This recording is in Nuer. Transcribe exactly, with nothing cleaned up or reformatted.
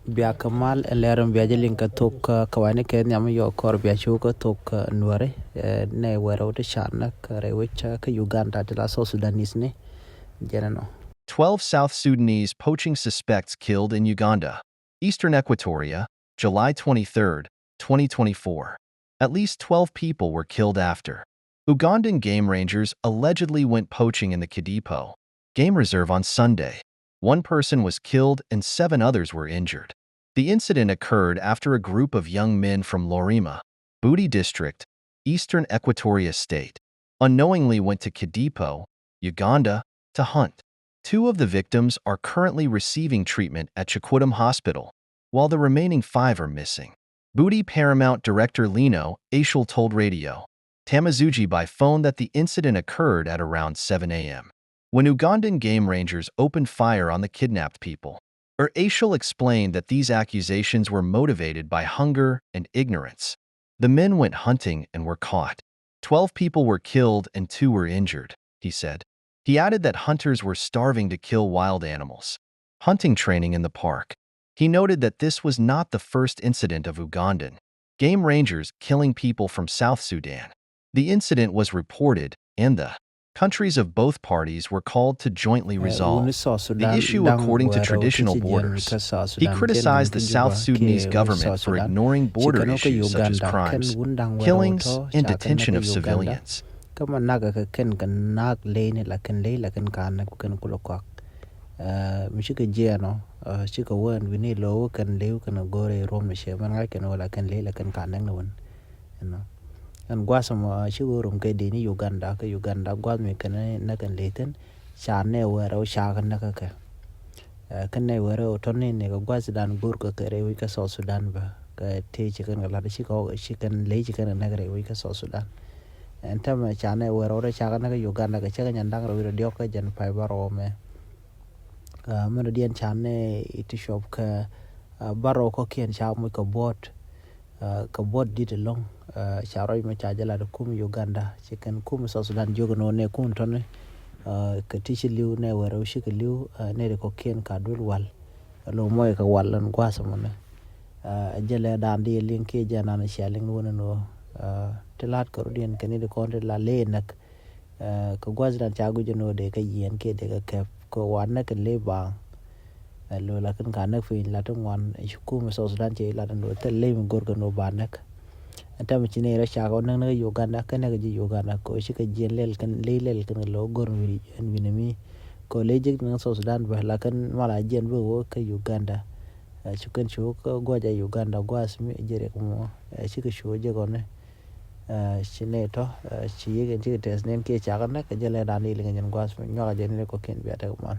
Bia kä mal ɛn lɛr in bia jɛ liŋ kä thok, kä wani kɛ nhiam yɔ kɔr bia cu kä thok, kä nuɔri, ɛ, nɛ wɛrɛ wä ti can nä kä rɛy wec kä Uganda ti la South Sudanese ni jɛn nɔ. Twelve South Sudanese poaching suspects killed in Uganda, Eastern Equatoria, July twenty-third, twenty twenty-four. At least twelve people were killed after Ugandan game rangers allegedly went poaching in the Kidipo game reserve on Sunday. One person was killed and seven others were injured. The incident occurred after a group of young men from Lorima, Buti District, Eastern Equatoria State, unknowingly went to Kidipo, Uganda, to hunt. Two of the victims are currently receiving treatment at Chikutum Hospital, while the remaining five are missing. Buti Paramount Director Lino Ashel told Radio Tamazuji by phone that the incident occurred at around seven a m, when Ugandan game rangers opened fire on the kidnapped people. Er Ashel explained that these accusations were motivated by hunger and ignorance. The men went hunting and were caught. Twelve people were killed and two were injured, he said. He added that hunters were starving to kill wild animals, hunting training in the park. He noted that this was not the first incident of Ugandan game rangers killing people from South Sudan. The incident was reported, and the countries of both parties were called to jointly resolve the issue according to traditional borders. He criticized the South Sudanese government for ignoring border issues such as crimes, killings, and detention of civilians. Kä ma nak kɛ kɛn kɛ nak ley ni la kɛn ley la kɛn ka nak kɛn kulɛ kɔak. Ɛ, mi cikɛ jiɛɛn ɔ, ɛ, cikɛ wä ɛn wi̱ni lo̱w kɛn ley kɛn go̱o̱rɛ ruɔm ni cɛ mɛn ŋa̱c kɛn wä la kɛn ley la kɛn ka nak ni wän. Ɛnɔ. Ɛn gua̱th mɔ, ɛ, cikɛ wä rum kɛ dee ni Uganda, kɛ Uganda gua̱th mi kɛn nak kɛn ley thin ca nɛ wɛrɛ wä ca kɛ nak kɛ kɛ. Ɛ, kɛn nɛ wɛrɛ wä tɔn ni ni kɛ gua̱th dan go̱o̱r kɛ kɛ rɛy wi̱c kɛ South Sudan bä. Kɛ tëë ci kɛn kɛ lat ci kɛ, ci kɛn ley ci kɛn kɛ nak rɛy wi̱c kɛ South Sudan. Ɛn tɛmɛ ca nɛ wɛrɛ wä ca kɛ nak kɛ Uganda kɛ cɛ kɛ nyan da̱ŋ rɛw wi̱c rɔ diɔk kɛ jɛn pay bärɔw mɛ. Ɛ, mɛn rɔ diɛn ca nɛ iti cuɔp kɛ, ɛ, bärɔw kɔkiɛn ca moc kɛ buɔt. Ɛ, kɛ buɔt dit ɛlɔ̱ŋ, ɛ, ca rɔy mɛ ca jɛ lat kum Uganda, ci kɛn kum South Sudan jiök ɛn ɣöö nɛ kum tɔni, ɛ, kɛ ti ci li̱w nɛ wɛrɛ wä cikɛ li̱w, ɛ, nɛ ri kɔkiɛn ka duel wal. Ɛ, lo̱ mɔc kɛ wal ɛn gua̱a̱th ɛmɔni. Ɛ, jɛ lɛ da̱a̱n di liŋ kiɛ jɛ nan cia liŋ wun ɛn ɣöö, ɛ, ti la̱t kɛ rɔ̱diɛn kɛ ni di kɔn ti la lëë näk. Ɛ, kɛ gua̱th dan ca guic ɛn ɣöö dee kɛ yiɛn kiɛ dee kɛ kɛp kɛ wa näk kɛ lëë baaŋ. Ɛ, lo̱ lakin ka näk piny la ti ŋuan ci kum South Sudan ci lat ɛn ɣöö thil lëë mi go̱r kɛ ɛn ɣöö ba näk. Ɛn tɛmɛ ci nɛy rɔ cak ɣä näk näk Uganda kɛ näk ji̱ Uganda kɛ ɣöö ci kɛ jiɛn lɛl kɛn lëë lɛl kɛn kɛ lo̱ go̱r wi̱n ɛn wi̱n ɛmi. Kɛ ɣöö lëë ji̱ näk South Sudan bä lakin mal a jiɛn bä ɣöö kɛ Uganda. Ɛ, ci kɛn cu kɛ gua̱c a Uganda gua̱a̱th mi ji̱ riɛk mɔ. Ɛ, cikɛ cu jɛ gɔni. Ɛ, ci nɛy tɔ, ɛ, ci yek ɛn cikɛ tɛth nɛn kiɛ cakɛ näk kɛ jɛ lɛ dan di liŋ jɛn gua̱a̱th mi nyuak jɛ ni kɔkiɛn bia tek man.